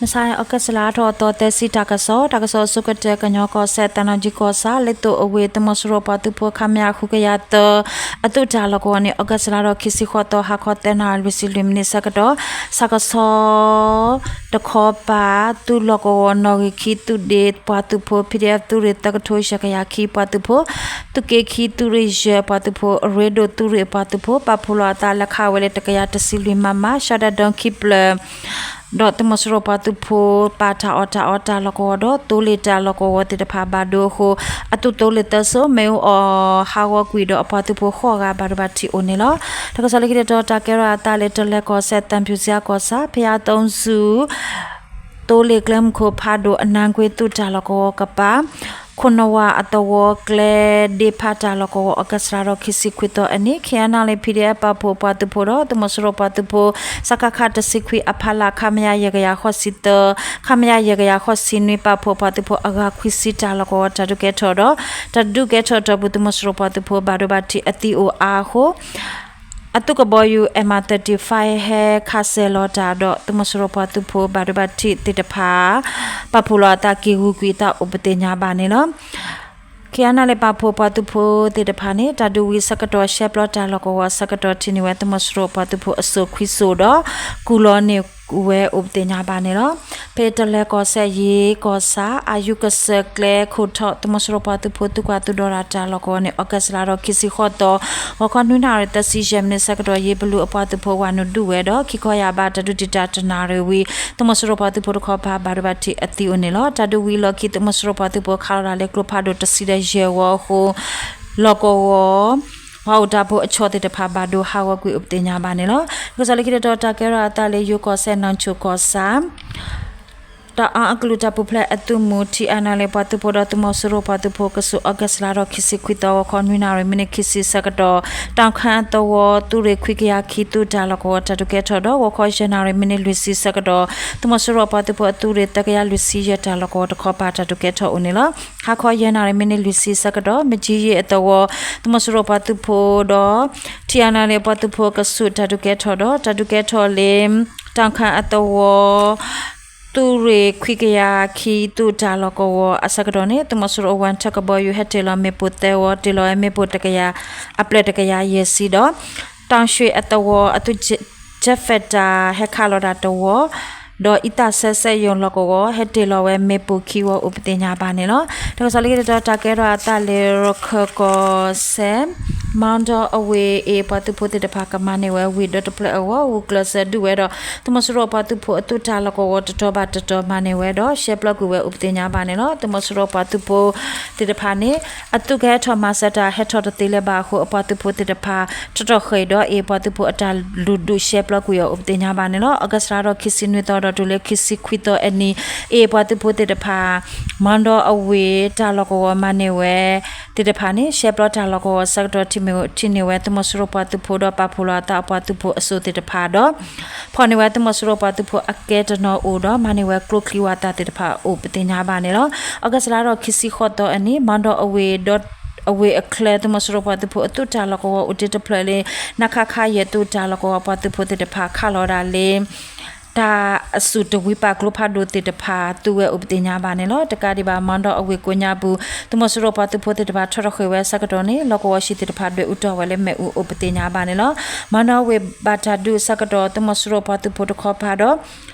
မဆါ August လါထီၣ်သီသၢဆံ တၢ်ကစီၣ်, တၢ်ကစီၣ်အဆိကတၢၢ် ကညီကီၢ်စဲၣ် သံတောင်ကြီးကီၢ်ဆၣ် လ့သိးအဝ့ၢ် သုးမီၤစိရိၤပှၤသုးဖိ ခမရ ဃုကယၤသၢ အသုးတၢ်လီၢ်ကဝီၤန့ၣ် August လါထီၣ်ခံဆံဃိးသီ ဟါခီသၢနၣ်ရံၣ် လွံၢ်ဆံလွံၢ်မံးနံးဆၢကတီၢ် ဆၣ်ကဆီ တခီပၤ သုးလီၢ်ကဝီၤ နီၣ်ဂံၢ်ခံသုးဒ့ ပှၤသုးဖိ PDF သုးရ့ၣ် သၢကထိယဲၢ်ကယၤခံ ပှၤသုးဖိ သုးက့ခံသုးရ့ၣ်ယဲၢ် ပှၤသုးဖိ အရ့ဒိၣ်သုးရ့ၣ် ပှၤသုးဖိ ပာ်ဖှိၣ်လီၤအသး လဲၤခးဝဲလၢ တကယၤတဆံလွံၢ် မမ ရှါဒၣ်ဒၢခံဖျၢၣ် ဒီးသုးမီၤစိရိၤပှၤသုးဖိ ပာ်တၢ်အီၣ်တၢ်အီတၢ်လီၢ်ကဝီၤဒီး သိလ့ၣ်တၢ်လီၢ်ကဝီၤသ့ၣ်တဖၣ်ဘၣ်ဒိအဃိ အသုးသိလ့ၣ်သၢစိၤ မ့ၣ်အူအီၣ်ဟးဂီၤကွံာ်ဒီး အပှၤသုးဖိဃိးဂၤဘၣ်ဒိဘၣ်ထံးအိၣ်န့ၣ်လီၤ. တၢ်ကစီၣ်လၢခံတတီၤ တၢ်ကဲထီၣ်အသးလၢ တလဲၤကီၢ်စဲၣ် သံဖြူဇရပ်ကီၢ်ဆၣ် ဖဲအသီဆူ သိလ့ၣ်ကျဲမုၢ်ခိၣ်ဖးဒိၣ် အနါကွ့သုးတၢ်လီၢ်ကဝီၤကပၤ ခိၣ်နဝၤအသဝီကျဲ ဒ့ဖးတၢ်လီၢ်ကဝီၤ August လါထီၣ်ခံဆံခွံသီအနံၤ KNLA PDF ပာ်ဖှိၣ်ပှၤသုးဖိဒီး သုးမီၤစိရိၤပှၤသုးဖိ စကခ တဆံခွံ အဖလ ခမရယဲၢ်ကယၤဃိးဆံသၢ ခမရယဲၢ်ကယၤဃိးဆံနွံ ပာ်ဖှိၣ်ပှၤသုးဖိအဂၤခွံဆံတၢ်လီၢ်ကဝီၤ တၢ်ဒုးကဲထီၣ်ဒီး တၢ်ဒုးကဲထီၣ်အတီၢ်ပူၤ သုးမီၤစိရိၤပှၤသုးဖိဘၣ်ဒိဘၣ်ထံးအသံအိၣ်အါအဃိ အသုးကဘီယူၤ M thirty-five ဟဲခးစဲၤလီၤတၢ်ဒီး သုးမီၤစိရိၤပှၤသုးဖိဘၣ်ဒိဘၣ်ထံးသ့ၣ်တဖၣ် ပာ်ဖှိၣ်လီၤအသးက့ၤဂုာ်ကွံာ်အသးအိၣ်ပသ့ၣ်ညါဘၣ်န့ၣ်လီၤ. KNLA ပာ်ဖှိၣ်ပှၤသုးဖိသ့ၣ်တဖၣ်န့ၣ် တၢ်ဒုးဝံၤဆၢကတီၢ် ရှဲပျီတၢ်လီၢ်ကဝီၤအဆၢကတီၢ် ထံၣ်န့ၢ်ဝဲသုးမီၤစိရိၤပှၤသုးဖိအစိၣ်ခွံစိၣ်ဒီး ကူၣ်လီၤန့ၢ်ဝဲအိၣ်ပသ့ၣ်ညါဘၣ်န့ၣ်လီၤ. ဖဲတလဲၤကီၢ်စဲၣ် ယ့ကီၢ်ဆၣ် အယူကစၢၢ်ကျဲခိၣ်ထီၣ် သုးမီၤစိရိၤပှၤသုးဖိသုးကွၢ်သုးဒီတၢ်လီၢ်ကဝီၤန့ၣ် August လါထီၣ်ခံဆံဃိးသီ ဂီၤခီနွံနၣ်ရံၣ်သၢဆံယဲၢ်မံးနံးဆၢကတီၢ် ယ့ဘလူအပှၤသုးဖိဝၤနုာ်ဒုးဝဲဒီး ခံခီယၢ်ဘး တၢ်ဒုးတံာ်တာ်တနၣ်ရံၣ်ဝံၤ သုးမီၤစိရိၤပှၤသုးဖိတခီပၤဘၣ်ဒိဘၣ်ထံးအသံအိၣ်န့ၣ်လီၤ. တၢ်ဒုးဝံၤအလီၢ်ခံ သုးမီၤစိရိၤပှၤသုးဖိခးလီၤတၢ်လၢကျိဖးဒိၣ်တဆံဒီးယဲၢ်ဝီအဃိ လီၢ်ကဝီၤ ပှၤအိၣ်တၢ်ဖိအဆီသ့ၣ်တဖၣ်ဘၣ်ဒိဟးဂီၤကွံာ်အိၣ်ပသ့ၣ်ညါဘၣ်န့ၣ်လီၤ. တၢ်ကစီၣ်လၢခံတတီၤ တၢ်ကဲထီၣ်အသးလၢယိၤကီၢ်စဲၣ် နီၢ်ဆိၣ်ကီၢ်ဆၣ် တအၣ်အကလုာ်တၢ်ပူၤဖျဲးအသုးမုၢ် ထံၣ်အနၣ်လၢပှၤသုးဖိဒီးသုးမီၤစိရိၤပှၤသုးဖိကဆူး August လါထီၣ်ခံဆံခွံသီ ဂီၤခီနွံနၣ်ရံၣ်မံးနံးခံဆံဆၢကတီၢ် တၢ်ခၣ်အသဝီ သုးရ့ၣ်ခွံကယၤခံသုးတၢ်လီၢ်ကဝီၤတၢ်ဒုးကဲထီၣ်ဒီး ဂီၤခီယဲၢ်နၣ်ရံၣ်မံးနံးလွံၢ်ဆံဆၢကတီၢ် သုးမီၤစိရိၤပှၤသုးဖိအသုးရ့ၣ်သၢကယၤလွံၢ်ဆံယဲၢ်တၢ်လီၢ်ကဝီၤတခီပၤတၢ်ဒုးကဲထီၣ်အိၣ်န့ၣ်လီၤ. ဟါခီယဲၢ်နၣ်ရံၣ်မံးနံးလွံၢ်ဆံဆၢကတီၢ် မကၠံယ့ၣ်အသဝီ သုးမီၤစိရိၤပှၤသုးဖိဒီး ထံၣ်အနၣ်လၢပှၤသုးဖိကဆူးတၢ်ဒုးကဲထီၣ်ဒီး တၢ်ဒုးကဲထီၣ်လၢ တၢ်ခၣ်အသဝီ သုးရ့ၣ်ခွံကယၤခံသုးတၢ်လီၢ်ကဝီၤအဆၢကတီၢ်န့ၣ် သုးမီၤစိရိၤအဝဲထၢၣ်ကဘီယူၤဟဲတ့ၢ်လီၤမ့ၣ်ပိၢ်သၢဝီ တ့ၢ်လီၤဝဲမ့ၣ်ပိၢ်တကယၤ အဖျၢၣ်တကယၤယဲၢ်ဆံဒီး တၢ်ၡွ့ၣ်အသဝီအသုး jet fighter ဟဲခးလီၤတၢ်တဝီ ဒီးအံသၣ်ဆၢစက်ရုံလီၢ်ကဝီၤ ဟဲတ့ၢ်လီၤဝဲမ့ၣ်ပိၢ်ခံဝီအိၣ်ပသ့ၣ်ညါဘၣ်န့ၣ်လီၤ. တၢ်ကစီၣ်လၢခံတတီၤ တၢ်ကဲထီၣ်အသးလၢရခၢၣ်ကီၢ်စဲၣ် မီဒီအဝ့ၢ် အ့ၣ် ပှၤသုးဖိသ့ၣ်တဖၣ်ကမၤန့ၢ်ဝဲဝ့ၢ်ဒီတဖျၢၣ်အဂီၢ် ဂုာ်ကျဲးစၢးဒုးဝဲဒီး သုးမီၤစိရိၤပှၤသုးဖိအသုးတၢ်လီၢ်ကဝီၤတတီၤဘၣ်တတီၤမၤန့ၢ်ဝဲဒီး ရှဲပျီကွံာ်ဝဲအိၣ်ပသ့ၣ်ညါဘၣ်န့ၣ်လီၤ. သုးမီၤစိရိၤပှၤသုးဖိသ့ၣ်တဖၣ်န့ၣ် အသုးကဟဲထီၣ်မၤစၢၤတၢ်ဟဲထီၣ်တသ့လၢၤဘၣ်အဃိ အပှၤသုးဖိသ့ၣ်တဖၣ် တြီၢ်ဃ့ၢ်ဒီး အ့ၣ် ပှၤသုးဖိအတၢ်လုၢ်ဒုးရှဲပျီကွံာ်အီၤအိၣ်ပသ့ၣ်ညါဘၣ်န့ၣ်လီၤ. August လါထီၣ်ခံဆံနွံသီဒီးတုၤလၢခံဆံခွံသီအနံၤ အ့ၣ် ပှၤသုးဖိသ့ၣ်တဖၣ် မီဒီအဝ့ၢ် တၢ်လီၢ်ကဝီၤမၤန့ၢ်ဝဲသ့ၣ်တဖၣ်န့ၣ် ရှဲပျီတၢ်လီၢ်ကဝီၤအဆၢကတီၢ် ထံၣ်န့ၢ်ဝဲသုးမီၤစိရိၤပှၤသုးဖိဒီးပာ်ဖှိၣ်လီၤအသးအပှၤသုးဖိအစိၣ်သ့ၣ်တဖၣ်ဒီး ဖီၣ်န့ၢ်ဝဲသုးမီၤစိရိၤပှၤသုးဖိအကဲတနီၤအိၣ်ဒီး မၤန့ၢ်ဝဲကျိချံဝၣ်သၣ်သ့ၣ်တဖၣ်အိၣ်ပသ့ၣ်ညါဘၣ်န့ၣ်လီၤ. August လါထီၣ်ခံဆံဃိးသီအနံၤ မီဒီအဝ့ၢ်ဒီး အဝ့ၢ်အချၢ သုးမီၤစိရိၤပှၤသုးဖိအသုးတၢ်လီၢ်ကဝီၤအိၣ်တ့ၢ်တဖျၢၣ်လၢ နခခ ယဲၢ်သုးတၢ်လီၢ်ကဝီၤပှၤသုးဖိသ့ၣ်တဖၣ်ခးလီၤဒၣ်လၢ တၢ်အစုၣ်တဝံၤပာ်ကျိဖးဒိၣ်သ့ၣ်တဖၣ်သူဝဲအိၣ်ပသ့ၣ်ညါဘၣ်န့ၣ်လီၤ. တကးဒံးဘၣ် မီဒီအဝ့ၢ်ကိးညါပူၤ သုးမီၤစိရိၤပှၤသုးဖိသ့ၣ်တဖၣ်ထီၣ်ထီၣ်ဃ့ၢ်ဝဲအဆၢကတီၢ်န့ၣ် လီၢ်ကဝီၤဆှံသ့ၣ်တဖၣ်ဒွဲၣ်အူတီၢ်ဝဲလၢမ့ၣ်အူအိၣ်ပသ့ၣ်ညါဘၣ်န့ၣ်လီၤ. မီဒီအဝ့ၢ်ဘၣ်တၢ်ဒုးအဆၢကတီၢ် သုးမီၤစိရိၤပှၤသုးဖိတခီပၤဒီး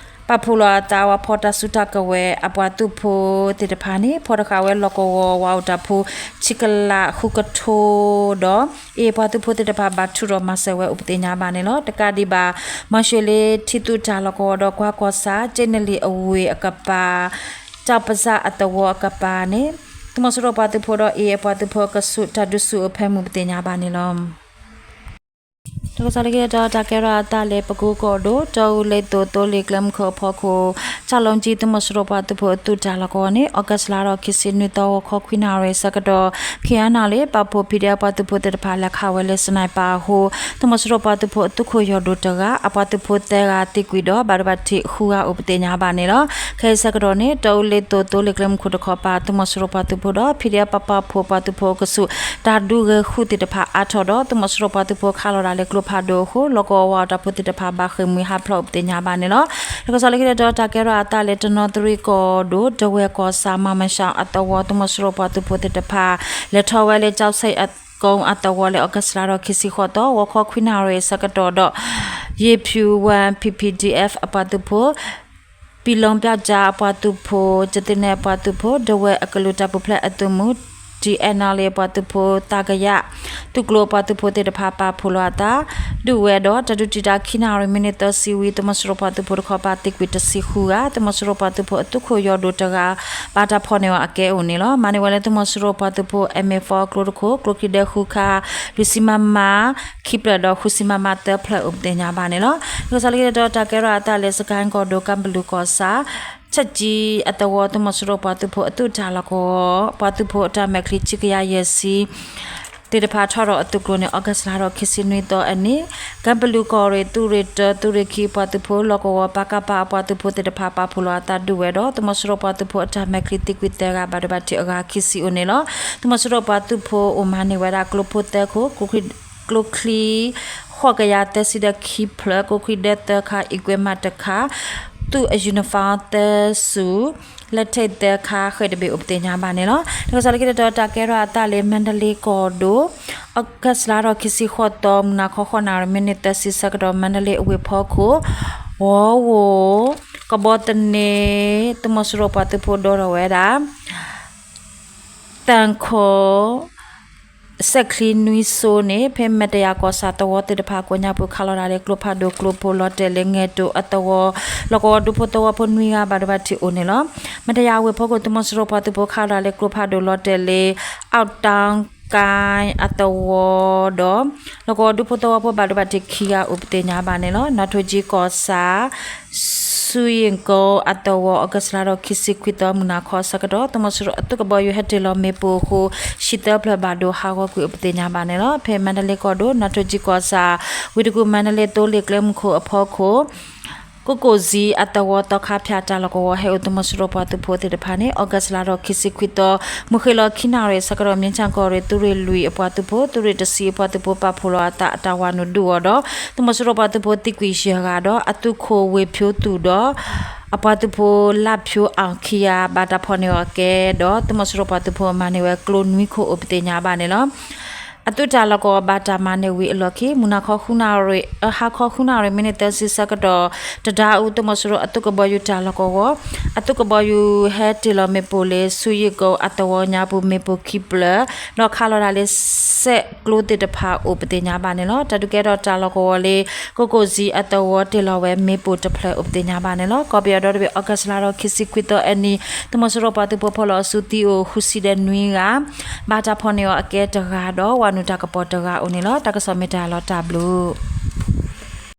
ပာ်ဖှိၣ်လီၤအသးဝဲဖီၣ်တၢ်စုတၢ်ကဝဲၤအပှၤသုးဖိသ့ၣ်တဖၣ်န့ၣ် ဖီၣ်တဃာ်ဝဲလီၢ်ကဝီၤဝၤအိၣ်တၢ်ဖိ ဆံကလးဃုကထိဒီး အ့ၣ် ပှၤသုးဖိသ့ၣ်တဖၣ်ဘၣ်ထုးထီၣ်မၤစၢၤဝဲအိၣ်ပသ့ၣ်ညါဘၣ်န့ၣ်လီၤ. တကးဒံးဘၣ် မီၤၡ့လ့ထံသုးတၢ်လီၢ်ကဝီၤဒီးကွၢ်ကီၢ်ဆၣ် က့နလံၣ်အဝ့ၢ်အကပၤ တၢ်ပစၢ်အသဝီအကပၤန့ၣ် သုးမီၤစိရိၤပှၤသုးဖိဒီး အ့ၣ် ပှၤသုးဖိအကဆူးတၢ်ဒုးဆူၣ်အိၣ်ဖဲမုၢ်ပသ့ၣ်ညါဘၣ်န့ၣ်လီၤ. တၢ်ကစီၣ်လၢခံတတီၤ တၢ်ကဲထီၣ်အသးလၢပကိကီၢ်ဒိၣ် တီအူလ့သိးသိလ့ၣ်ကျဲမုၢ်ခိၣ်အဖီခိၣ် ကၠၣ်လိကၠံ သုးမီၤစိရိၤပှၤသုးဖိအသုးတၢ်လီၢ်ကဝီၤန့ၣ် August လါထီၣ်ခံဆံနွံသီ ဂီၤခီခွံနၣ်ရံၣ်အဆၢကတီၢ် KNLA ပာ်ဖှိၣ် PDF ပှၤသုးဖိသ့ၣ်တဖၣ်လဲၤခးဝဲလၢ sniper အဃိ သုးမီၤစိရိၤပှၤသုးဖိအသုးခိၣ်ယီၢ်ဒိၣ်တဂၤ အပှၤသုးဖိသၢဂၤသံကွံာ်ဒီး ဘၣ်ဒိဘၣ်ထံးဃုဂၤအိၣ်ပသ့ၣ်ညါဘၣ်န့ၣ်လီၤ. ခဲအံၤဆၢကတီၢ်န့ၣ် တီအူလ့သိးသိလ့ၣ်ကျဲမုၢ်ခိၣ်တခီပၤ သုးမီၤစိရိၤပှၤသုးဖိဒီး PDF ပပာ်ဖှိၣ်ပှၤသုးဖိအကဆူး တၢ်ဒုးဂဲၤဃုာ်သ့ၣ်တဖၣ်အါထီၣ်ဒီး သုးမီၤစိရိၤပှၤသုးဖိခးလီၤဒၣ်လၢကျိဖးဒိၣ် ဖးဒိၣ်အဃိ လီၢ်ကဝီၤဝးအီၣ်တၢ်ဖိသ့ၣ်တဖၣ် ဘၣ်ဃ့ၢ်မှံဟးဖျိးအိၣ်ပသ့ၣ်ညါဘၣ်န့ၣ်လီၤ. တၢ်ကစီၣ်လၢခံတတီၤ တၢ်ကဲထီၣ်အသးလၢ တနီသရံၣ်ကီၢ်ဒိၣ် ဒဝဲၢ်ကီၢ်ဆၣ် မၤမၡးအသဝီ သုးမီၤစိရိၤပှၤသုးဖိသ့ၣ်တဖၣ် လဲၤထီၣ်ဝဲလၢ ကၠီဆဲးအကိအသဝီလၢ အီကူးလါထီၣ်ခံဆံဃိးသီ ဂီၤခီခွံနၣ်ရံၣ်အဆၢကတီၢ်ဒီး ယ့ၣ်ဖၠူၣ်ဝၣ် P P D F အပှၤသုးဖိ ပံၤလီပၠီကၠါအပှၤသုးဖိ ကသ့ၣ်နဲၣ်အပှၤသုးဖိ ဒဝဲၢ်အကလုာ်တၢ်ပူၤဖျဲးအသုးမုၢ် T N L A အပှၤသုးဖိ သးကယၤ သုးကျိၤအပှၤသုးဖိသ့ၣ်တဖၣ် ပာ်ဖှိၣ်လီၤအသး ဒုးဝဲဒီး တၢ်ဒုးတံာ်တာ်ခံနၣ်ရံၣ် မံးနံးသၢဆံဝံၤ သုးမီၤစိရိၤပှၤသုးဖိတခီပၤ သံကွံာ်တဆံဃုဂၤ, သုးမီၤစိရိၤပှၤသုးဖိအသုးခိၣ်ယီၢ်ဒိၣ်တဂၤ ဘၣ်တၢ်ဖီၣ်န့ၢ်အီၤအကဲအိၣ်န့ၣ်လီၤ. မၤန့ၢ်ဝဲလၢသုးမီၤစိရိၤပှၤသုးဖိ M A four ကျိတခိၣ် ကျိချံဒဲဃုခါ လွံၢ်ဆံ MM ခံဖျၢၣ်ဒီး ဃုဆံ MM သၢဖျၢၣ်အိၣ်ပသ့ၣ်ညါဘၣ်န့ၣ်လီၤ. တၢ်ကစီၣ်လၢခံတတီၤ တၢ်ကဲထီၣ်အသးလၢ စကဲၣ်ကီၢ်ဒိၣ် ကၣ်ပလူးကီၢ်ဆၣ် ဆဲးကၠံအသဝီ သုးမီၤစိရိၤပှၤသုးဖိအသုးတၢ်လီၢ်ကဝီၤ ပှၤသုးဖိအတၢ်မဲာ်ချံ ခံကယၤယဲၢ်ဆံ သ့ၣ်တဖၣ်ထီၣ်ဒီးအသုးကျိၤန့ၣ် အီကူးလါထီၣ်ခံဆံနွံသီအနံၤ ကၣ်ပလူးကီၢ်ရ့ၣ် သုးရ့ၣ်တၢ သုးရ့ၣ်ခံအပှၤသုးဖိ လီၢ်ကဝီၤ ပကဖ အပှၤသုးဖိသ့ၣ်တဖၣ် ပာ်ဖှိၣ်လီၤအသးဒုးဝဲဒီး သုးမီၤစိရိၤပှၤသုးဖိအတၢ်မဲာ်ချံ သံကွံာ်သၢဂၤ ဘၣ်ဒိဘၣ်ထံးအဂၤခံဆံအိၣ်န့ၣ်လီၤ. သုးမီၤစိရိၤပှၤသုးဖိအိၣ်မၤန့ၢ်ဝဲဒၣ် ကျိဖိသၢခိၣ် ကျိချံ ဃိးကယၤသၢဆံဒီးခံဖျၢၣ်, ကျိချံဒဲသၢခါ, equipment တခါ, သုးအ uniform သၢစူၢ်, လက်ထိပ်သၢခါ ဃဲၢ်တဘ့ၣ်အိၣ်ပသ့ၣ်ညါဘၣ်န့ၣ်လီၤ. တၢ်ကစီၣ်လၢခံတတီၤ တၢ်ကဲထီၣ်အသးလၢ မါဒလ့ကီၢ်ဒိၣ် အီကူးလါထီၣ်ခံဆံဃိးသီ မုၢ်နၤခီဃိးနၣ်ရံၣ် မံးနံးသၢဆံဆၢကတီၢ် မါဒလ့အဝ့ၢ်ဖီခိၣ် ဝီၤဝိၣ် ကဘီသန့ သုးမီၤစိရိၤပှၤသုးဖိဒီးထီၣ်ဝဲဒၣ် သၣ်ခိၣ် စဲးချံနွံစိန့ၣ် ဖဲမဲာ်တယၣ်ကီၢ်ဆၣ်သဝီသ့ၣ်တဖၣ်ကိးညါပူၤ ခးလီၤတၢ်လၢကျိဖးဒိၣ်ကျိဖိလီၤတဲာ်လၢ ငဲၢ်တိၣ်အသဝီ လီၢ်ကဝီၤဒူဖိသဝီဖိနွံဂၤ ဘၣ်ဒိဘၣ်ထံးအိၣ်န့ၣ်လီၤ. မဲာ်တယၣ်ဝ့ၢ်ဖီခိၣ် သုးမီၤစိရိၤပှၤသုးဖိခးလီၤတၢ်လၢကျိဖးဒိၣ်လီၤတဲာ်လၢ အီၣ်တၢကၣ်အသဝီဒီး လီၢ်ကဝီၤဒူဖိသဝီဖိ ဘၣ်ဒိဘၣ်ထံးခံဂၤအိၣ်ပသ့ၣ်ညါဘၣ်န့ၣ်လီၤ. နီၣ်ထိၣ်ကၠံကီၢ်ဆၣ် စူယ့ၣ်ကိအသဝီ အီကူးလါထီၣ်ခံဆံခွံသီ မုၢ်နၤခီအဆၢကတီၢ် သုးမီၤစိရိၤအသုးကဘီယူၤဟဲတ့ၢ်လီၤမ့ၣ်ပိၢ်အဃိ ဟံၣ်သၢဖျၢၣ်ဘၣ်ဒိဟးဂီၤကွံာ်အိၣ်ပသ့ၣ်ညါဘၣ်န့ၣ်လီၤ. ဖဲမါဒလ့ကီၢ်ဒိၣ် နီၣ်ထိၣ်ကၠံကီၢ်ဆၣ် ဝ့ၢ်တကူၣ် မါဒလ့သိလ့ၣ်ကျဲမုၢ်ခိၣ်အဖီခိၣ် ကိးကိၣ်စံအသဝီသီခါဖၠၣ်တၢ်လီၢ်ကဝီၤ ဟဲအိၣ်သုးမီၤစိရိၤပှၤသုးဖိသ့ၣ်တဖၣ်န့ၣ် အီကူးလါထီၣ်ခံဆံခွံသီ မုၢ်ဃ့ၢ်လီၤခံနၣ်ရံၣ်အဆၢကတီၢ် မ့ၢ်ဆၣ်ကီၢ်ရ့ၣ် သုးရ့ၣ်လွံၢ်အပှၤသုးဖိ သုးရ့ၣ်တဆံအပှၤသုးဖိ ပာ်ဖှိၣ်လီၤအသးအတၢ်ဝၤနုာ်ဒုးအီၤဒီး သုးမီၤစိရိၤပှၤသုးဖိသံကွံာ်ယဲၢ်ဂၤဒီး အသုးခိၣ်ဝ့ၢ်ဖၠိသူၣ်ဒီး အပှၤသုးဖိလၣ်ဖၠိအီၣ်ခံဂၤ ဘၣ်တၢ်ဖီၣ်န့ၢ်အီၤကဲဒီး သုးမီၤစိရိၤပှၤသုးဖိမၤန့ၢ်ဝဲကျိနွံခိၣ်အိၣ်ပသ့ၣ်ညါဘၣ်န့ၣ်လီၤ. အသုးတၢ်လီၢ်ကဝီၤဘၣ်တၢ်မၤန့ၢ်ဝံၤအလီၢ်ခံ မုၢ်နၤခီဃုနၣ်ရံၣ် ဟါခီဃုနၣ်ရံၣ် မံးနံးသၢဆံဆၢကတီၢ် တဒါအူ သုးမီၤစိရိၤအသုးကဘီယူၤတၢ်လီၢ်ကဝီၤ အသုးကဘီယူၤဟဲတ့ၢ်လီၤမ့ၣ်ပိၢ်လၢ စူယ့ၣ်ကိအသဝီညါပူၤ မ့ၣ်ပိၢ်ခံဖျၢၣ် ဒီးခးလီၤတၢ်လၢ စဲးကျိသ့ၣ်တဖၣ်အိၣ်ပသ့ၣ်ညါဘၣ်န့ၣ်လီၤ. တၢ်ဒုးကဲထီၣ်တၢ်လီၢ်ကဝီၤလၢ ကိးကိၣ်စံအသဝီတ့ၢ်လီၤဝဲမ့ၣ်ပိၢ်တဖျၢၣ်အိၣ်ပသ့ၣ်ညါဘၣ်န့ၣ်လီၤ. ကီၢ်ပယီၤဒီတဘ့ၣ် အီကူးလါထီၣ်ခံဆံခွံသီအနံၤ သုးမီၤစိရိၤပှၤသုးဖိဖီၣ်လီၤအစုသံအိၣ်ဃုဆံဒီးနွံဂၤ ဘၣ်တၢ်ဖီၣ်န့ၢ်အီၤအကဲတဂၤဒီး ဝၤနုာ်တၢ်ကပီၤတဂၤအိၣ်န့ၣ်လီၤ. တၢ်ကစီၣ်မ့ၢ်တၢ်လီၤတၢ်ဘျုး